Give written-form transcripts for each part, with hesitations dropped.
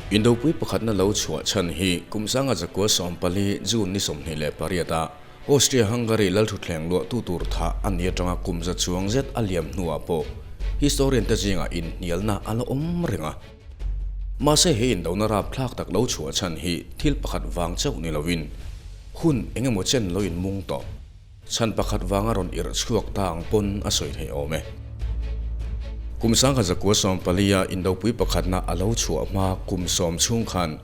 Indopui pakhatna lo chhuah chhan hi kum 1914 June ni 28 a Austria-Hungary lalthutthleng luahtu tur thah a ni atanga kum za chuang zet a liam hnuah pawh historian te zingah inhnialna a la awm reng a. Mahse he indona rapthlak tak lo chhuah chhan hi thil pakhat vang chauh ni lovin hun eng emaw chen lo inmung tawh. Chhan pakhat vanga rawn irh chhuak ta ang pawn a sawi theih awm e. Kum 1914 a Indopui pakhatna a lo chhuah hma kum sawm chhung khan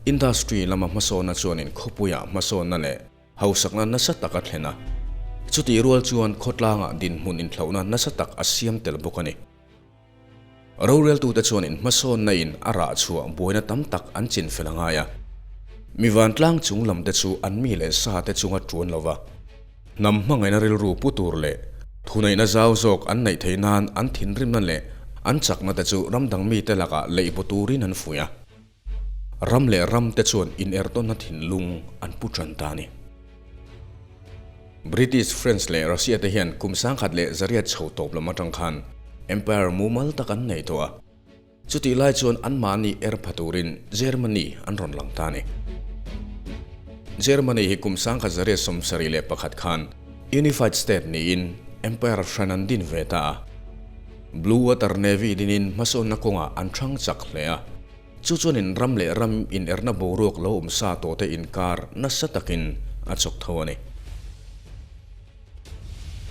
industry lama hmasawnna chuanin khawpuiah hmasawnna leh hausakna nasa tak a thlen a. Chutih rual chuan khawtlangah dinhmun inthlauhna nasa tak a siam tel bawk a ni. Roreltute chuanin hmasawnna in a rah chhuah buaina tam tak an chin fel a ngai a. Mi vantlang chung lam te chu an mi leh sa te chunga tuan lo va, hnam hmangaihna rilru pu tur leh thuneihna zau zawk an neih theih nan an thinrimna leh an chakna te chu ramdang mite lakah leih bu turin an fuih a. Ram leh ram te chuan inertawnna thinlung an pu tan ta a ni. British, French leh Russia te hian kum 1100 chho tawp lam atang khan empire mumal tak an nei tawh a. Chutih lai chuan anmahni er pha turin Germany an rawn lang ta a ni. Germany hi kum 1971 khan Unified State niin empire hran an din ve ta a. Blue Water Navy dinin hmasawnna kawngah an thang chak hle a. Chu chuanin ram leh ram inerna boruak lo awm sa tawhte inkar nasa takin a chawk tho a ni.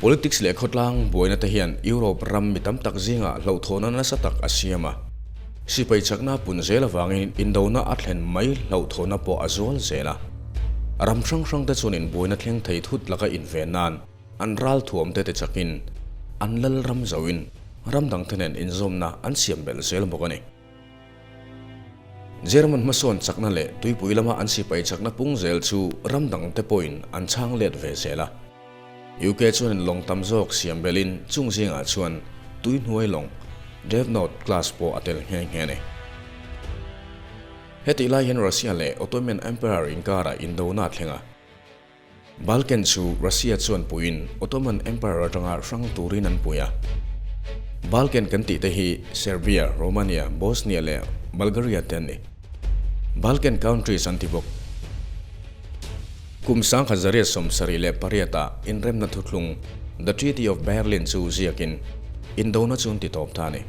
Politics leh khawtlang buaina te hian Europe ram mi tam tak zingah hlauhthawhna nasa tak a siam a. Sipai chakna pun zel avangin indona a thlen mai hlauhthawhna pawh a zual zel a. Ram hrang hrangte chuanin buaina thleng thei thut laka inven nan an ralthuam te te chakin an lal ram zoin ram dangte nen inzawmna an siam belh zel bawk a ni. German hmasawn chakna leh tuipui lama an sipai chakna pung zel chu ram dangte pawhin an chhang let ve zel a. UK chuanin lawng tam zawk siam belhin chung zingah chuan tui hnuai lawng Dreadnought class pawh a tel nghe nghe a ni. Hetih lai hian Russia leh Ottoman Empire inkarah indona a thleng a. Balkan chu Russia chuan puiin Ottoman Empire atanga hrang turin an pui a. Balkan kan tih te hi Serbia, Romania, Bosnia leh Bulgaria te an ni. Balkan countries an ti bawk. Kum 1978 ah inremna thuthlung The Treaty of Berlin chu ziakin indona chu an ti tawp ta a ni.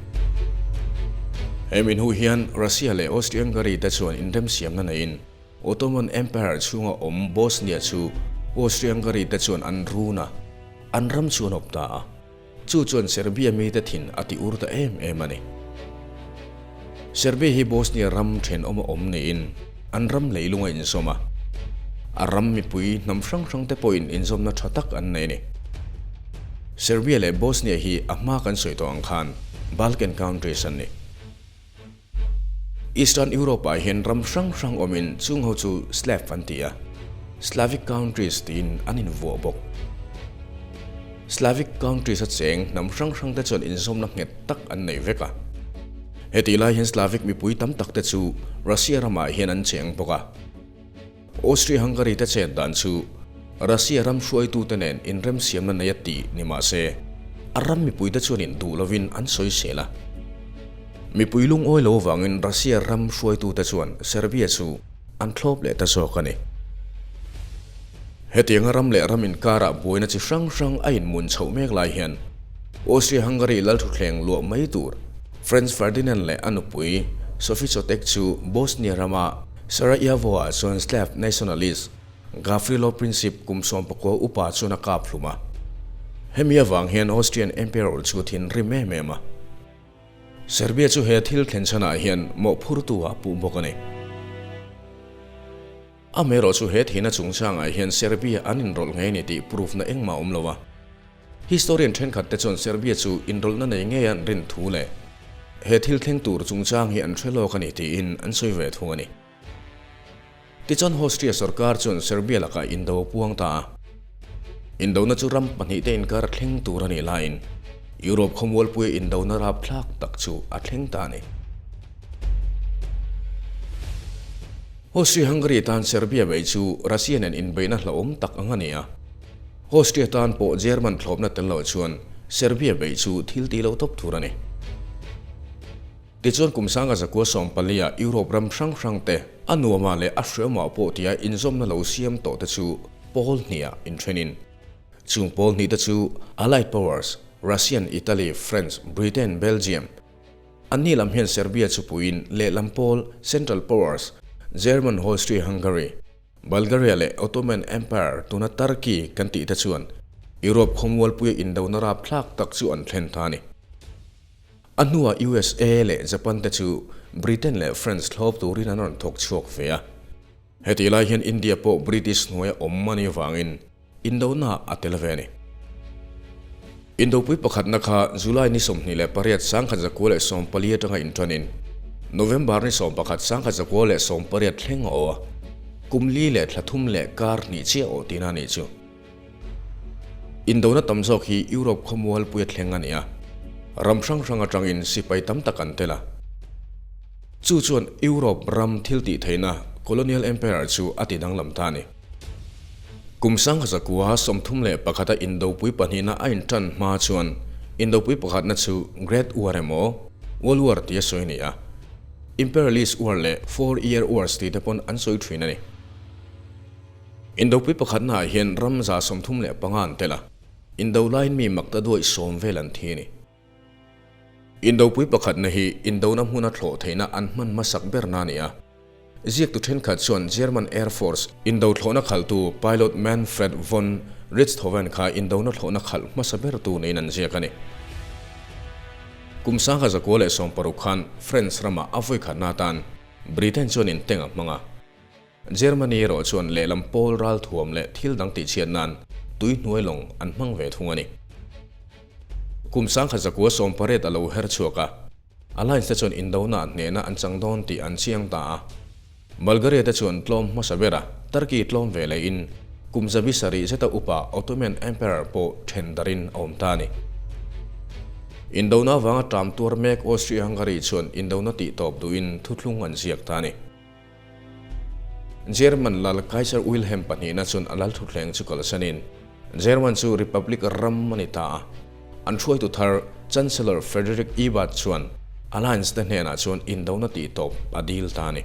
Hemi hnu hian Russia leh Austria-Hungary te chuan inremsiamna neiin Ottoman Empire chhunga awm Bosnia chu Austria-Hungary te chuan an run a, an ram chu an awp ta a. Chu chuan Serbia mite thin a ti ur ta em em a ni. Serbia hi Bosnia ram thenawma awm niin an ram leilung a inzawm a. A ram mipui hnam hrang hrang te pawhin inzawmna tha tak an nei a ni. Serbia leh Bosnia hi a hma kan sawi tawh ang khan Balkan countries an ni. Eastern Europe-ah hian ram hrang hrang awmin chung ho chu Slav an ti a, Slavic countries tiin an invuah bawk. Slavic countries a cheng hnam hrang hrang te chuan inzawmna nghet tak an nei vek a. Hetih lai hian Slavic mipui tam tak te chu Russia ramah hian an cheng bawk a. Austria-Hungary te chet dan chu Russia ram hruaitute nen inremsiamna nei a tih ni mah se, a ram mipuite chuanin duh lovin an sawisel a. Mipui lungawi lo avangin Russia ram hruaitute chuan Serbia chu an thlawp leh ta zawk a ni. Hetianga ram leh ram inkarah buaina chi hrang hrang a inmun chhoh mek lai hian Austria-Hungary lalthutthleng luah mai tur Franz Ferdinand leh a nupui Sophie Chotek chu Bosnia rama Sarajevo-ah chuan Slav nationalist Gavrilo Princip kum 19 upa chuan a kap hlum a. Hemi avang hian Austrian Emperor chu thinrim em em a. Serbia chu he thil thlen chhanah hian mawhphurtu ah puh bawk a ni. Amaherawh chu he thihna chungchangah hian Serbia an inrawlh ngei ni tih proof na engmah awm lo a. Historian thenkhat te chuan Serbia chu inrawlhna nei ngei an rin thu leh he thil thleng tur chungchang hi an hre lawk a ni tiin an sawi ve thung a ni. Tichuan Austria sorkar chuan Serbia lakah indo a puang ta a. Indona chu ram pahnih te inkar thleng tur a nih laiin Europe khawmualpuia indona rapthlak tak chu a thleng ta a ni. Austria-Hungary tan Serbia bei chu Russia nen inbeihna hlauhawm tak ang a ni a. Austria tan pawh German thlawpna tel loh chuan Serbia beih chu thil tih loh tawp tur a ni. Tichuan kum 1940 ah Europe ram hrang hrang te a nuamah leh a hreawmah pawh tia inzawmna lo siam tawh te chu pawl hnih ah inthenin chung pawl hnih te chu Allied Powers, Russian, Italy, French, Britain, Belgium, Anni lam hian Serbia chu puiin lehlam pawl Central Powers, German, Austria-Hungary, Bulgaria leh Ottoman Empire tuna Turkey kan tih te chuan Europe khawmualpuia indona rapthlak tak chu an thlen ta a ni. A hnuah USA leh Japan te chu Britain leh France thlawp turin an rawn thawk chhuak ve a. Hetih lai hian India pawh British hnuaia awm a nih avangin Indona a tel ve a ni. Indopui pakhatna kha July ni 28 1914 atanga inṭanin November ni 11 1918 thleng a aw a, kum li leh thla thum leh kar hnih chiah aw tihna a nih chu. Indona tam zawk hi Europe khawmualpuia thleng a ni a, ram hrang hrang atangin sipai tam tak an tel a. Chu chuan Europe ram thil tih theihna Colonial Empire chu a ti danglam ta a ni. Kum 1931 a Indopui pahnihna a inṭan hma chuan Indopui pakhatna chu Great War emaw World War tia sawi a ni a, Imperialist War leh Four Year Wars tih te pawn an sawi ṭhin a ni. Indopui pakhatnaah hian ram 35 an tel a, indo laiin mi makta duaih sawm vel an thi a ni. Indopui pakhatna hi indona hmuna thlawh theihna an hman hmasak berna a ni a. Ziaktu thenkhat chuan German Air Force indo thlawhna khalhtu pilot Manfred von Richthofen kha indona thlawhna khalh hmasa bertu niin an ziak a ni. Kum 1916 khan France ramah a vawikhatna atan Britain chuan inteng a hmang a. Germany erawh chuan lehlam pawl ralthuam leh thil dang tihchhiat nan tui hnuai lawng an hmang ve thung a ni. Kum 1918 a lo her chhuak a, Alliance te chuan indona hnehna an chang dawn tih an chiang ta a. Bulgaria te chuan tlawm hmasa ber a, Turkey tlawm ve lehin kum 70 zeta upa Ottoman Emperor pawh then darin a awm ta a ni. Indona avanga ṭam tuar mek Austria-Hungary chuan indona tihtawp duhin thuthlung an ziak ta a ni. German lal Kaiser Wilhelm pahnihna chuan a lal thutthleng chu kalsanin German chu Republic ram a ni ta a. An hruaitu thar Chancellor Frederick Ebert chuan Alliance te hnenah chuan indona tihtawp a dil ta a ni.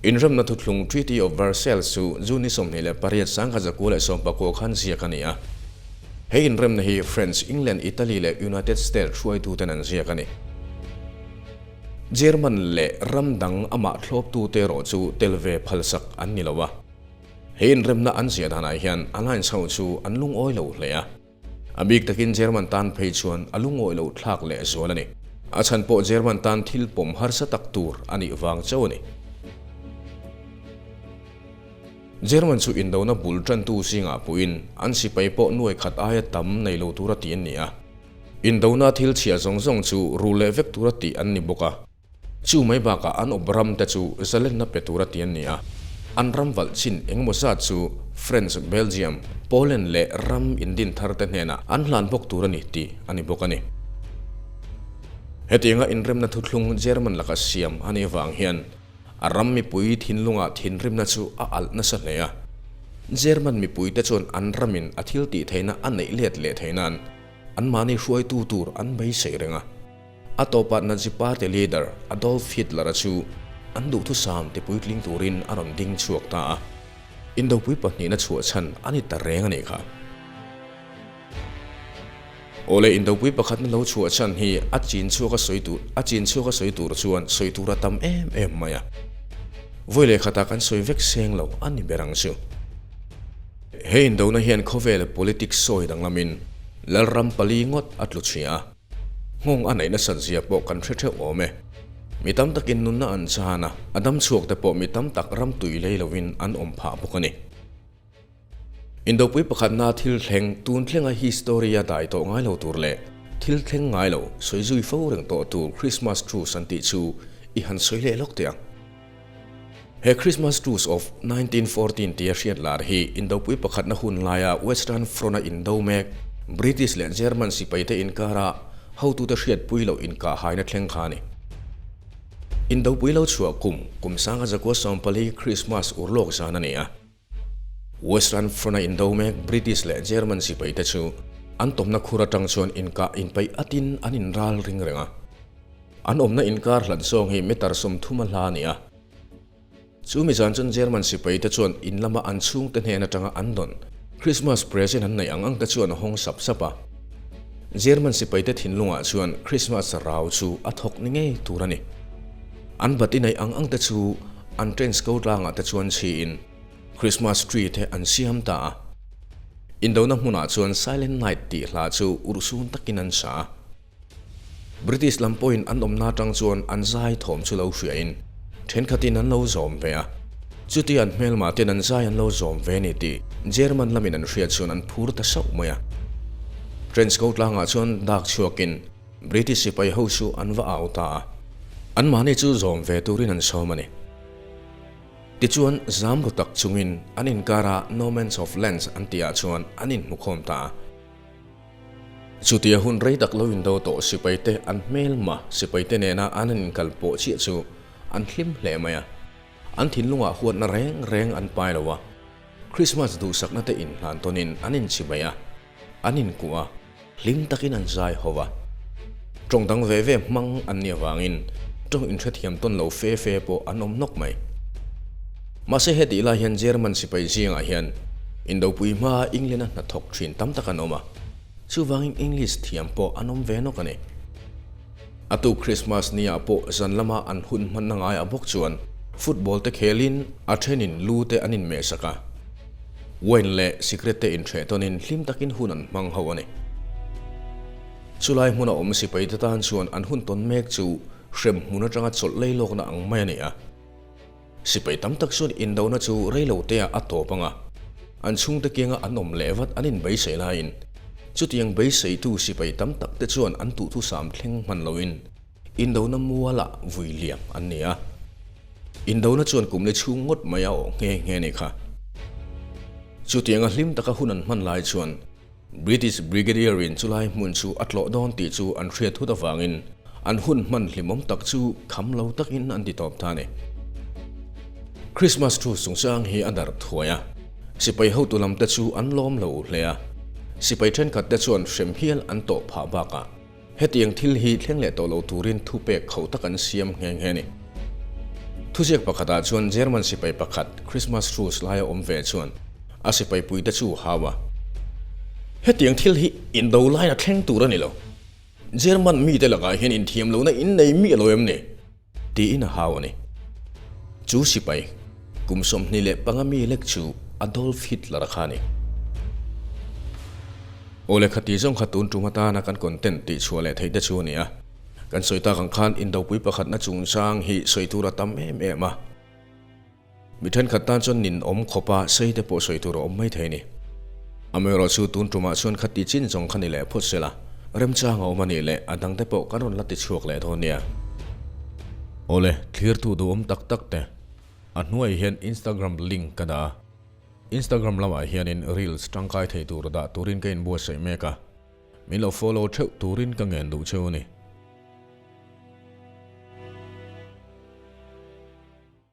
Inremna thuthlung Treaty of Versailles chu June ni 28 1919 khan ziak a ni a. He inremna hi French, England, Italy leh United States hruaituten an ziak a ni. German leh ram dang amah thlawptute erawh chu tel ve phalsak an ni lo a. He inremna an ziah danah hian Alliance ho chu an lungawi lo hle a. A bik takin German tan phei chuan a lungawi loh thlak leh zual a ni. A chhan pawh German tan thil pawm harsa tak tur a nih vang chauh a ni. German chu indona bul tantu zingah puiin an sipai pawh nuai khat aia tam nei lo tura ti an ni a. Indona thil chhia zawng zawng chu rul leh vek tura tih an ni bawk a. Chu mai bakah an awp ram te chu zalenna pe tura ti an ni a. An ram valh chin engemaw zat chu French, Belgium, Poland leh ram indin thar te hnenah an hlan bawk tur a ni tih a ni bawk a ni. Hetianga inremna thuthlung German laka siam a nih vang hian A ram mipui thinlungah thinrimna chu a alh nasa hle a. German mipuite chuan an ramin a thil tih theihna a neih let leh theih nan anmahni hruaitu tur an beisei reng a. A tawpah Nazi Party leader Adolf Hitler-a chu an duhthusam tipuitling turin a rawn ding chhuak ta a. Indopui pahnihna chhuah chhan a ni ta reng a nih kha. Awle indopui pakhatna lo chhuah chhan hi a chin chhuak a sawi tur a chin chhuak a sawi tur chuan sawi tur a tam em em mai a. Vawi leh khatah kan sawi vek seng lo a ni ber ang chu. He indona hian khawvel politics sawi danglamin Lalram pali ngawt a tlu chhia a. Nghawng a neih nasat zia pawh kan hre theuh awm e. Mi tam takin nunna an chan a, a dam chhuak te pawh mi tam tak ram tui lei lovin an awm phah bawk a ni. Indopui pakhatna thil thleng tun thlenga history a dai tawh ngai lo tur leh thil thleng ngai lo sawi zui fo reng tawh tur Christmas Truce an tih chu i han sawi leh lawk teh ang. He Christmas Truce of 1914 tia hriat lar hi Indopui pakhatna hun laia Western Front-a indo mek British leh German sipaite inkara hotute hriatpui loh inkahhaina thleng kha a ni. Indopui lo chhuah kum kum 1914 Christmas urlawk zan a ni a. Western Front-a indo mek British leh German sipaite chu an tawmna khur atang chuan inkah inpeih atin an inral ring reng a. An awmna inkar hlat zawng hi meter 30 a hla a ni a. Chu mi zan chuan German sipai te chuan in lama an chhungte hnen atanga an dawn Christmas present an neih ang ang te chuan a hawng sap sap a. German sipai te thinlungah chuan Christmas rau chu a thawk ni ngei tur a ni. An bati neih ang ang te chu an trench ko tlangah te chuan chhiin Christmas tree te an siam ta a. Indona hmunah chuan Silent Night tih hla chu urhsun takin an sa a. British lam pawhin an awmna atang chuan an zai thawm chu lo hriain thenkhatin an lo zawm ve a. Chutia an hmelmah ten an zai an lo zawm ve ni tih German lamin an hriat chuan an phur ta sauh mai a. Trench ko tlangah chuan dak chhuakin British sipai ho chu an va au ta a. Anmahni chu zawm ve turin an sawm a ni. Tichuan zam ru tak chungin an inkara No Man's of Lands an tihah chuan an inhmukhawm ta a. Chutia hun rei tak lo indo tawh sipaite an hmelma sipaite nena an han inkal pawh chiah chu an hlim hle mai a. An thinlungah huatna reng reng an pai lo a. Krismas duhsakna te inhlan tawnin an inchimei a, an inkuh a, hlim takin an zai ho a. Tawng dang ve ve hmang an nih avangin tawng inhrethiam tawn lo fe fe pawh an awm nawk mai. Mahse hetih lai hian German sipai zingah hian Indopui hmaa England-a hnathawk thin tam tak an awm a, chuvangin English thiam pawh an awm ve nawk a ni. A tuk Christmas ni-ah pawh zan lama an hun hmanna ngai a bawk chuan football te khelin a thenin lu te an inmehsak a, wine leh sikret te inhreh tawnin hlim takin hun an hmang ho a ni. Chulai hmuna awm sipaite tan chuan an hun tawn mek chu hrem hmun atanga chawlh lei lawkna ang mai a ni a. Sipai tam tak chuan indona chu reiloteah a tawp ang a, an chhungte kianga an awm leh vat an inbeisei laiin chutiang beiseitu sipai tam tak te chuan an tuthusam thleng hman loin indona mualah vui liam an ni a. Indona chuan kum li chhung ngawt mai a awh nghe nghe ni kha. Chutianga hlim taka hun an hman lai chuan British Brigadier in chulai hmun chu a tlawh dawn tih chu an hriat thut avangin an hun hman hlimawm tak chu kham lo takin an ti tawp ta a ni. Christmas thu chungchang hi a darh thuai a, sipai hotu lam te chu an lawm lo hle a, sipai thenkhat te chuan hrem hial an tawh phah bakah Hetiang thil hi thleng leh tawh lo turin thupek kho tak an siam nghe nghe a ni. Thuziak pakhatah chuan German sipai pakhat Christmas truce laia awm ve chuan a sipai puite chu hau a. Hetiang thil hi indo laina thleng tur a ni lo. German mite lakah hian inthiam lohna in nei miah lo em ni? Tiin a hau a ni. Chu sipai, kum 25 mi lek chu Adolf Hitler a kha a ni. Aw lehkha tih zawng kha tun tum atana kan content tih chhuah leh theih te chu a ni a. Kan sawi tak ang khan indopui pakhatna chungchang hi sawi tur a tam em em a. Mi thenkhat tan chuan nin awm khawpa sei te pawh sawi tur a awm mai thei a ni. Amaherawh chu tun tumah chuan kha ti chin zawng kha ni leh phawt sela, remchang a awm a nih leh a dang te pawh kan rawn la ti chhuak leh dawn nia. Awle, thlirtu duhawm tak tak te, a hnuai hian Instagram link ka dah a. Instagram lamah hianin reels tangkai thei tur dah turin ka inbuatsaih mek a, min lo follow theuh turin ka ngen duh cheu a ni.